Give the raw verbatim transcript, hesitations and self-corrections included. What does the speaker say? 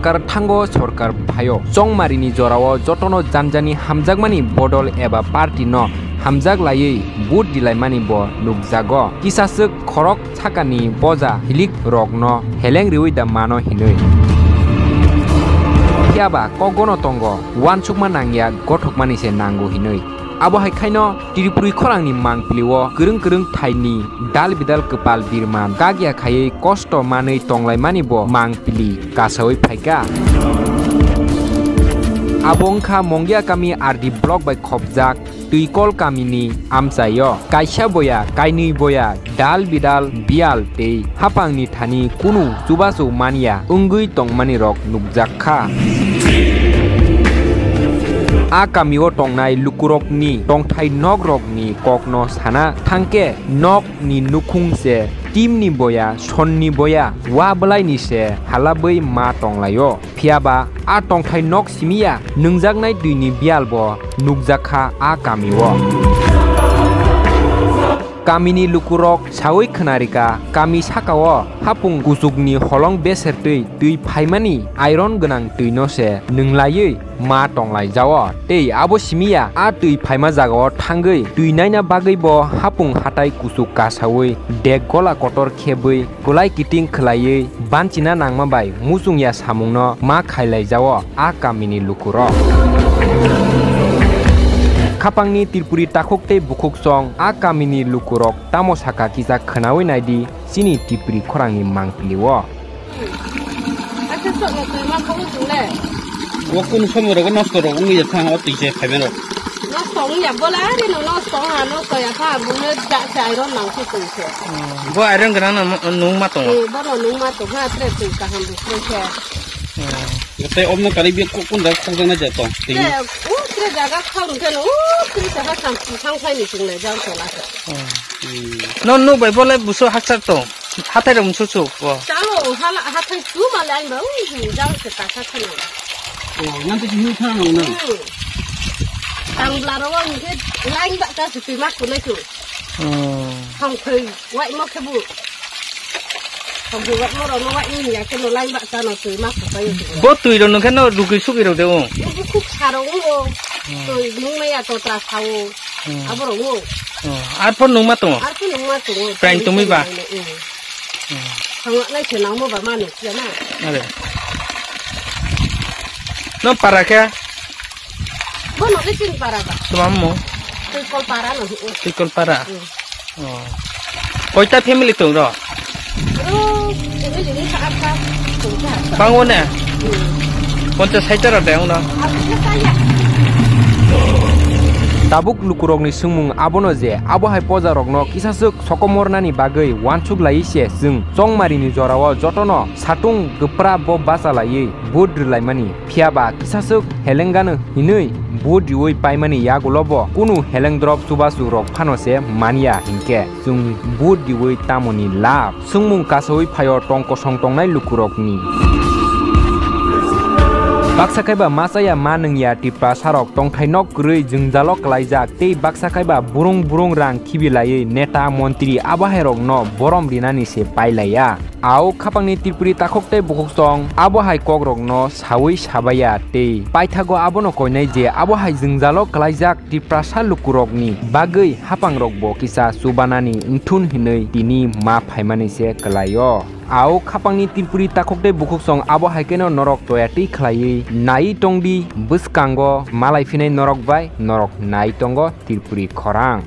Sorkar thango, sorkar phaio. Chongmarini jorao jotono janjani hamjakmani bodol eba party no hamjak laiwi vote dilaimani bo nukjago. Kisaswk khorok sakani boja hilik rokno heleng riwi da mano hinwi. Phiyaba kokgono tongo, uansukma nangya gothokmani se nango hinwi. Abo hai khaino Tripuri khorangni mangpili o kwrwng kwrwng thaini dal bidal kwpal birman kagya khaiwi kosto manwi tonglaimani bo mangpili kasawi phaikha. Abo wngkha Mongia kami R D block bai khopjak Twikol kamini amchaio kaisa boya, kainwi boya, dal bidal biyal tei hapangni thani kunu chubachu manya wngwi tongmani rok nukjak kha. A kamio tongnai lukurokni tongthai nokrokni kokno sana thangkhe, nokni nukhung se timni boya, sonni boya, wa bwlaini se halabwi ma tonglaio. Phiyaba a tongthai nok simiya, nwngjaknai twini biyal bo nukjakha a kamio. Kamini lukurok sawi khwnarikha, kami sakao hapung kuchukni holong besertwi twi phaimani iron gwnang twino se nwnglaiwi ma tonglaijao. Tei abo simiya a twi phaima jagao thangwi twi naina bagwi bo hapung hatai kuchuk kasawi dek gola kotor khebwi kwlai kiting khwlaiwi banchina nangma bai muchungya samungno ma khailaijao a kamini lukurok. Khapangni Tripuri takhuk tei bukhuk song a kamini lukurok tamo sakha kisa khwnawi naidi chini Tripuri khorangni mangpili o. Acha sok no twi ma khabo chungle. Bo kun somo rogo nosto rok wngwi ya thang o twi se phaibe rok. Nosto wngya bola ari no nosto ha nosto ya kha bune ja se iron nang se twi se. Bo iron gwnang no nung ma tongo. Eh, bono nung ma tong ha tre twi kaham bu tre se. Tei omno kari bi kun da khokjakna ja tong. Tre, u tre jaga khang ke no, u tre jaga sam thang phai ni chungle jang tola se. No nuk bai bolai buso hakchar tong. Hathai rok musu chuk bo. Chalo, hala, hathai tu male ang ba, ui, jang se ta sa thani. Oh, nang tu hini thang nang. Hmm. Tang bla ro ang ke lain ba ta se twi ma ku nai tu. Hmm. Thang khoi, wai mo ke bu. Thang khoi wai mo ro no wai ni ya ke no lain ba ta no twi ma ku ta yo. Bo twi ro no ke no rukui sukui ro de o. Bu khuk sa ro o. Hmm. Twi nung na ya to tra sa o. Hmm. Abo ro o. Oh, ar pho nungma tongo? Ar pho nungma tongo. Prain tongwi ba? Hmm. Hmm. Thangna nai se nangmo ba manu siya na. Are. No para khe? Bono ke sin para ba? Tumam mo? Twikol para no. Twikol para? Hmm. Oh. Koita family tong ro? Ro, family ni sa atta. Bang o ne? Hmm. Ponchas sait ta ro de ong no? Abo ke saya. Tabuk lukurokni swngmung abono je, abo hai pojarokno kisaswk sokomornani bagwi uansuk laiwi se chwng Chongmarini jorao jotono satung kwpra bo bacha laiwi vote rwlaimani. Phiyaba kisaswk helengano hinwi vote riwi paimani yagulo bo kunu helengdrop chubachu rok phano se manya hinkhe chwng vote riwi tamoni lab? Swngmung kasawi phaio tong kosong tongnai lukurokni. Baksa kaiba machaya ma nwngya Tiprasarok tongthai nok kwrwi jwngjalo kwlaijak tei baksa kaiba burung burung rang khibilaiwi neta montri abohairokno borom rinani se pailaiya. Ao khapangni Tripuri takhuk tei bukhuk song abo hai kokrokno sawi sabaiya tei paithago abono koinai je abo hai jwngjalo kwlaijak Tiprasa lukurokni bagwi hapangrokbo kisa chubanani wngthun hinwi tini ma phaimani se kwlaio. Ao khapangni Tripuri takhuk tei bukhuk song abo hai kheno norok toya twi khlaiwi naiwi tongdi, bwskango malai phinai norok bai norok nai tongo Tripuri khorang.